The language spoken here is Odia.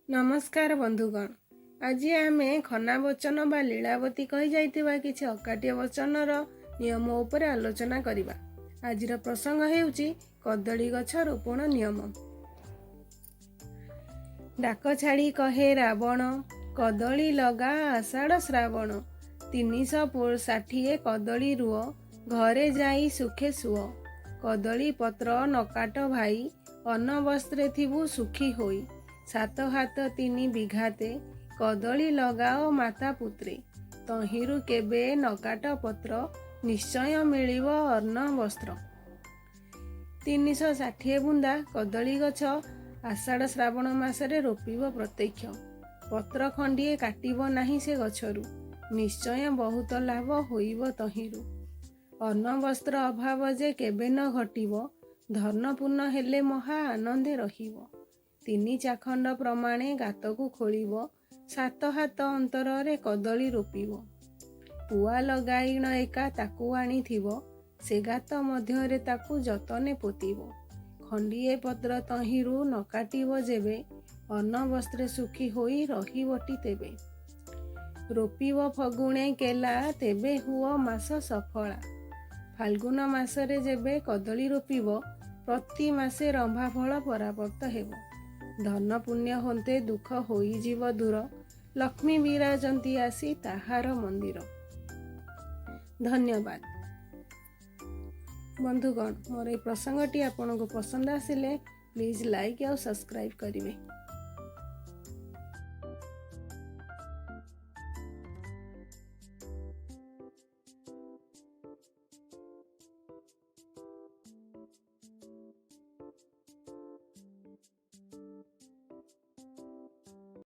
ନମସ୍କାର ବନ୍ଧୁଗଣ, ଆଜି ଆମେ ଖନା ବଚନ ବା ଲୀଳାବତୀ କହିଯାଇଥିବା କିଛି ଅକାଟ୍ୟ ବଚନର ନିୟମ ଉପରେ ଆଲୋଚନା କରିବା। ଆଜିର ପ୍ରସଙ୍ଗ ହେଉଛି କଦଳୀ ଗଛ ରୋପଣ ନିୟମ। ଡାକ ଛାଡ଼ି କହେ ରାବଣ, କଦଳୀ ଲଗା ଆଷାଢ଼ ଶ୍ରାବଣ। 360 କଦଳୀ ରୁଅ, ଘରେ ଯାଇ ସୁଖେ ଶୁଅ। କଦଳୀ ପତ୍ର ନ କାଟ ଭାଇ, ଅନ୍ନ ବସ୍ତ୍ରେ ଥିବୁ ସୁଖୀ ହୋଇ। 7 ହାତ 3 ବିଘାତେ କଦଳୀ ଲଗାଅ ମାତା ପୁତ୍ରେ। ତହିଁରୁ କେବେ ନ କାଟ ପତ୍ର, ନିଶ୍ଚୟ ମିଳିବ ଅନ୍ନ ବସ୍ତ୍ର। 360 ବୁନ୍ଦା କଦଳୀ ଗଛ ଆଷାଢ଼ ଶ୍ରାବଣ ମାସରେ ରୋପିବ ପ୍ରତ୍ୟକ୍ଷ। ପତ୍ର ଖଣ୍ଡିଏ କାଟିବ ନାହିଁ ସେ ଗଛରୁ, ନିଶ୍ଚୟ ବହୁତ ଲାଭ ହୋଇବ ତହିଁରୁ। ଅନ୍ନ ବସ୍ତ୍ର ଅଭାବ ଯେ କେବେ ନ ଘଟିବ, ଧନ ପୂର୍ଣ୍ଣ ହେଲେ ମହା ଆନନ୍ଦେ ରହିବ। 3 ଚାଖଣ୍ଡ ପ୍ରମାଣେ ଗାତକୁ ଖୋଳିବ, 7 ହାତ ଅନ୍ତରରେ କଦଳୀ ରୋପିବ। ପୁଆ ଲଗାଇଣ ଏକା ତାକୁ ଆଣିଥିବ, ସେ ଗାତ ମଧ୍ୟରେ ତାକୁ ଯତନେ ପୋତିବ। ଖଣ୍ଡିଏ ପତ୍ର ତହିଁରୁ ନ କାଟିବ ଯେବେ, ଅନ୍ନ ବସ୍ତ୍ରେ ସୁଖୀ ହୋଇ ରହିବଟି ତେବେ। ରୋପିବ ଫଗୁଣେ କେଲା, ତେବେ ହୁଅ ମାସ ସଫଳା। ଫାଲ୍ଗୁନ ମାସରେ ଯେବେ କଦଳୀ ରୋପିବ, ପ୍ରତି ମାସେ ରମ୍ଭା ଫଳ ପରାପ୍ତ ହେବ। ଧନ ପୁଣ୍ୟ ହୋନ୍ତେ ଦୁଃଖ ହୋଇଯିବ ଦୂର, ଲକ୍ଷ୍ମୀ ବିରାଜନ୍ତି ଆସି ତାହାର ମନ୍ଦିର। ଧନ୍ୟବାଦ ବନ୍ଧୁଗଣ। ମୋର ଏହି ପ୍ରସଙ୍ଗଟି ଆପଣଙ୍କୁ ପସନ୍ଦ ଆସିଲେ ପ୍ଲିଜ୍ ଲାଇକ୍ ଆଉ ସବସ୍କ୍ରାଇବ୍ କରିବେ।